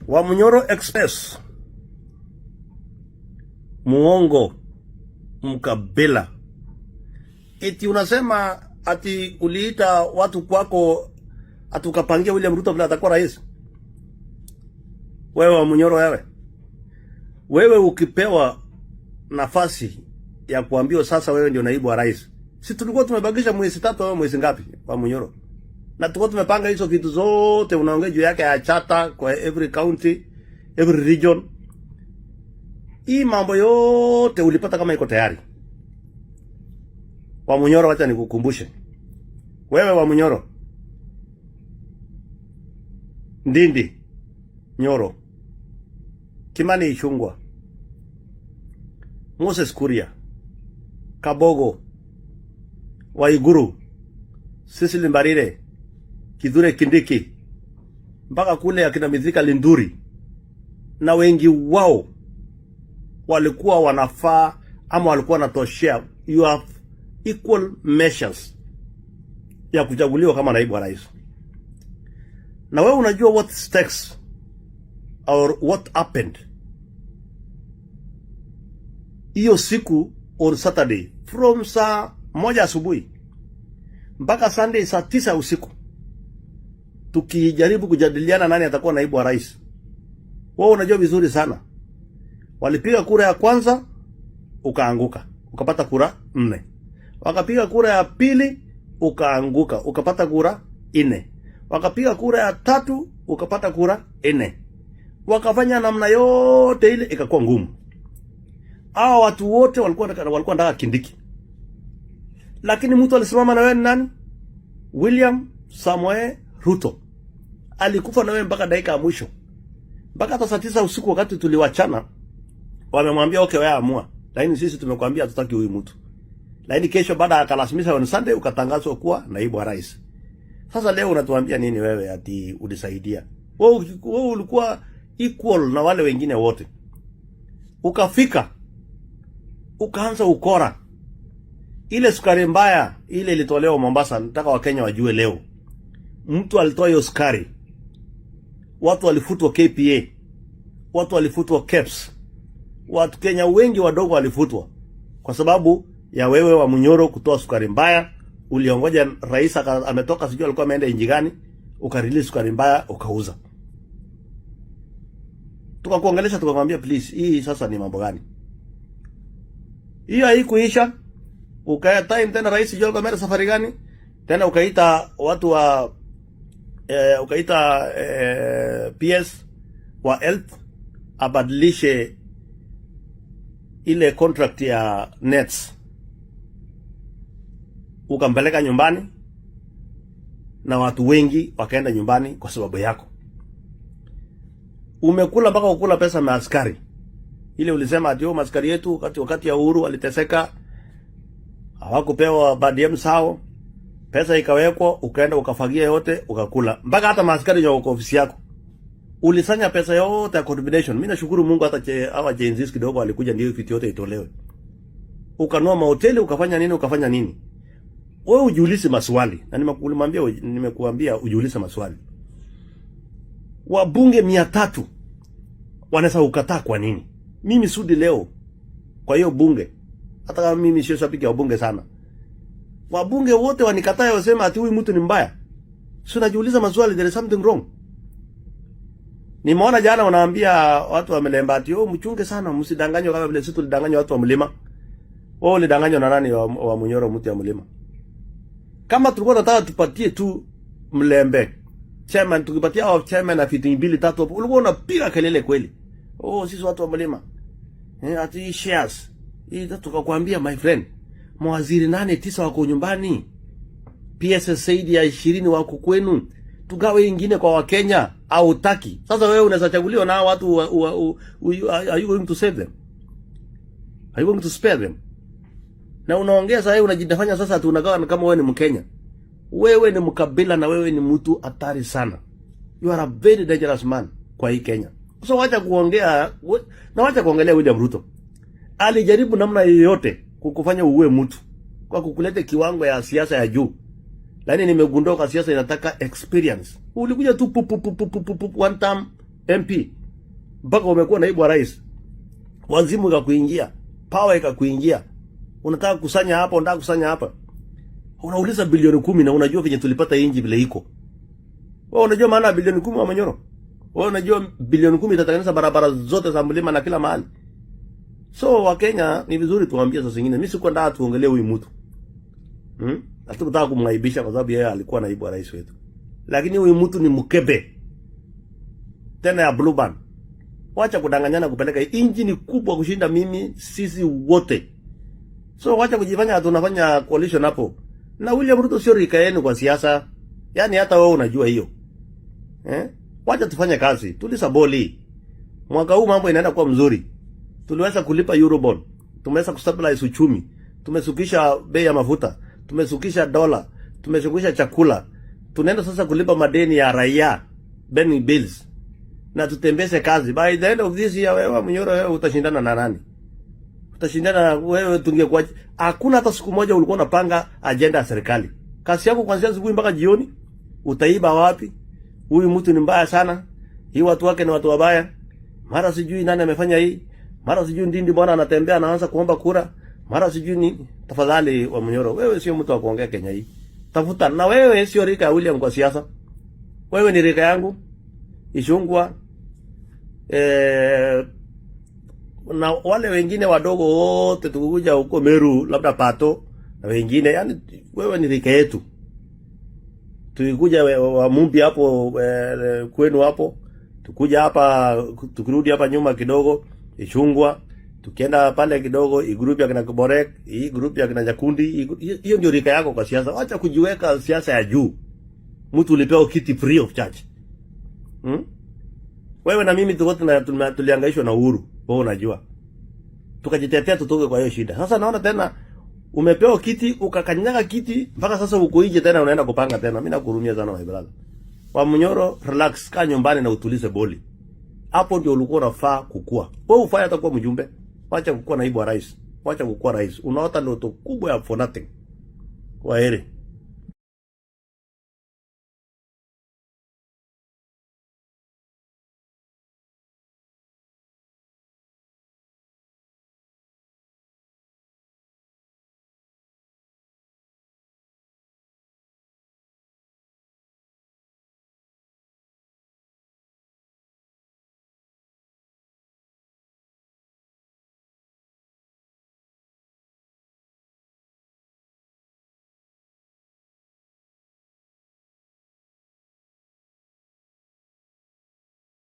Wamunyoro Express, muongo, mkabila. Eti unasema ati uliita watu kwako ati ukapangia William Ruto vile atakuwa rais? Wewe Wamunyoro, wewe wewe ukipewa nafasi ya kuambiwa sasa wewe ndio naibu wa rais, si tulikuwa tumebakisha mwezi 3 au mwezi ngapi, Wamunyoro? Na tulikuwa tumepanga hizo vitu zote unaongea juu yake ya charter kwa every county, every region. Hii mambo yote ulipata kama iko tayari. Wamunyoro, wacha nikukumbushe wewe Wamunyoro, Ndindi Nyoro, Kimani Ichung'wah, Moses Kuria, Kabogo, Waiguru, Cecily Mbarire, Kithure Kindiki, mpaka kule akina Mithika Linturi na wengi wao walikuwa wanafaa ama walikuwa wanatoshea, you have equal measures ya kuchaguliwa kama naibu wa rais. Na wewe unajua what stakes or what happened hiyo siku on Saturday from saa 1 asubuhi mpaka Sunday saa 9 usiku, tukijaribu kujadiliana nani atakuwa naibu wa rais. Wewe unajua vizuri sana, walipiga kura ya kwanza ukaanguka, ukapata kura 4. Wakapiga kura ya pili ukaanguka, ukapata kura 4. Wakapiga kura ya tatu ukapata kura 4. Wakafanya namna yote ile ikakuwa ngumu. Hawa watu wote walikuwa wanataka Kindiki, lakini mtu alisimama na wewe ni nani? William Samoei Ruto alikufa na wewe mpaka dakika ya mwisho, mpaka hata saa 9 usiku wakati tuliwachana, wamemwambia okay, wewe amua, lakini sisi tumekwambia hatutaki huyu mtu. Lakini kesho baada ya kalazimisha on Sunday ukatangazwa kuwa naibu wa rais. Sasa leo unatuambia nini wewe ati ulisaidia? Wewe ulikuwa equal na wale wengine wote. Ukafika ukaanza ukora. Ile sukari mbaya ile ilitolewa Mombasa, nataka Wakenya wajue leo. Mtu alitoa hiyo sukari. Watu walifutwa KPA. Watu walifutwa KEBS. Watu Kenya wengi wadogo walifutwa kwa sababu ya wewe Wamunyoro kutoa sukari mbaya. Uliongoja rais ametoka, sijui alikuwa ameenda nchi gani, ukarelease sukari mbaya ukauza. Tukakuongelesha, tukakwambia please, hii sasa ni mambo gani? Hiyo haikuisha. Ukaya time tena rais sijui alikuwa ameenda safari gani? Tena ukaita watu wa ukaita PS wa health abadilishe ile contract ya nets, ukampeleka nyumbani na watu wengi wakaenda nyumbani kwa sababu yako. Umekula mpaka kukula pesa na askari. Ile ulisema ati oh, maskari yetu wakati ya uhuru waliteseka, hawakupewa per diem sao, pesa ikawekwa, ukaenda ukafagia yote ukakula, mpaka hata maaskari kwa ofisi yako ulisanya pesa yote ya coordination. Mimi nashukuru Mungu hata hawa Gen Z kidogo walikuja, ndio vitu yote itolewe. Ukanua mahoteli, ukafanya nini, ukafanya nini. Wewe ujiulize maswali, na nimekuambia ujiulize maswali. Wabunge 300 wanaweza ukataa kwa nini? Mimi Sudi leo kwa hiyo bunge, hata kama mimi sio shabiki wa bunge sana, wabunge wote wanikataa, wasema ati huyu mtu ni mbaya. Si unajiuliza maswali, there is something wrong. Nimeona jana wanaambia watu wa Mlembe ati oh, mchunge sana, msidanganywe kama vile sisi tulidanganywa watu wa mlima. Wewe ulidanganywa na nani wa Munyoro mtu ya mlima? Kama tulikuwa tunataka tupatie tu Mlembe chairman, tukipatia hao chairman na fiti mbili tatu hapo, ulikuwa unapiga kelele kweli. Oh, sisi watu wa mlima. Ati shares. Hii tukakwambia my friend, mawaziri 8 9 wako nyumbani. PSS zaidi ya 20 wako kwenu. Tugawe ingine kwa Wakenya au utaki? Sasa wewe unaweza chaguliwa na watu are you going to save them? Are you going to spare them? Na unaongea sasa, wewe unajidafanya sasa tunagawa kama wewe ni Mkenya. Wewe ni mkabila na wewe ni mtu hatari sana. You are a very dangerous man kwa hii Kenya. So wacha kuongea na wacha kuongelea William Ruto. Alijaribu namna yoyote kukufanya uue mtu kwa kukuleta kiwango ya siasa ya juu. Lakini nimegundua kwa siasa inataka experience. Ulikuja tu pu pu pu pu pu pu one time. MP mpaka umekuwa naibu wa rais, wazimu ikakuingia, power ikakuingia, unataka kusanya hapa, unataka kusanya hapa, unauliza bilioni 10 na unajua venye tulipata inji vile iko. Wewe unajua maana ya bilioni 10, Wamunyoro? Wewe unajua bilioni 10 itatengeneza barabara zote za mlima na kila mahali? So Wakenya, ni vizuri tuambie saa zingine. Mimi sikuwa nataka tuongelee huyu mtu. Hatukutaka kumwaibisha kwa sababu yeye alikuwa naibu wa rais wetu. Lakini huyu mtu ni mkebe. Tena ya Blue Band. Wacha kudanganyana kupeleka inji ni kubwa kushinda mimi, sisi wote. So wacha kujifanya tunafanya coalition hapo. Na William Ruto sio rika yenu kwa siasa. Yaani hata wewe unajua hiyo. Eh? Wacha tufanye kazi. Tuliza boli. Mwaka huu mambo inaenda kuwa mzuri. Tuliweza kulipa Eurobond. Tumeweza kustabilize uchumi. Tumesukisha bei ya mafuta. Tumesukisha dola. Tumesukisha chakula. Tunaenda sasa kulipa madeni ya raia, pending bills. Na tutembeze kazi. By the end of this year, wewe Munyoro, wewe utashindana na nani? Utashindana na wewe? Tungekuwa hakuna hata siku moja ulikuwa unapanga agenda ya serikali. Kazi yako kuanzia asubuhi mpaka jioni, utaiba wapi? Huyu mtu ni mbaya sana. Hii watu wake ni watu wabaya. Mara sijui nani amefanya hii. Mara sijui Ndindi bwana anatembea anaanza kuomba kura. Mara sijui ni, tafadhali Wamunyoro, wewe sio mtu wa kuongea Kenya hii. Tafuta, na wewe sio rika ya William kwa siasa. Wewe ni rika yangu. Ichung'wah, na wale wengine wadogo wote tukikuja huko Meru, labda Pato na wengine, yani wewe ni rika yetu. Tukikuja wa Mumbi hapo, kwenu hapo, tukuja hapa, tukirudi hapa nyuma kidogo Ichung'wah, tukienda pale kidogo hii group ya kina Kiborek, hii group ya kina Nyakundi, hiyo ndio rika yako kwa siasa. Acha kujiweka siasa ya juu. Mtu ulipewa kiti free of charge. Wewe na mimi tuko tulihangaishwa na Uhuru, wewe unajua. Tukajitetea tutoke kwa hiyo shida. Sasa naona tena umepewa kiti, ukakanyaga kiti mpaka sasa uko nje tena unaenda kupanga tena. Mimi nakuhurumia sana, my brother. Wamunyoro, relax, kaa nyumbani na utulize boli. Hapo ndio ulikuwa unafaa kukua. Wewe ufanye hata kuwa mjumbe. Wacha kukua naibu wa rais. Wacha kukua rais. Unaota ndoto kubwa ya for nothing. Kwaheri.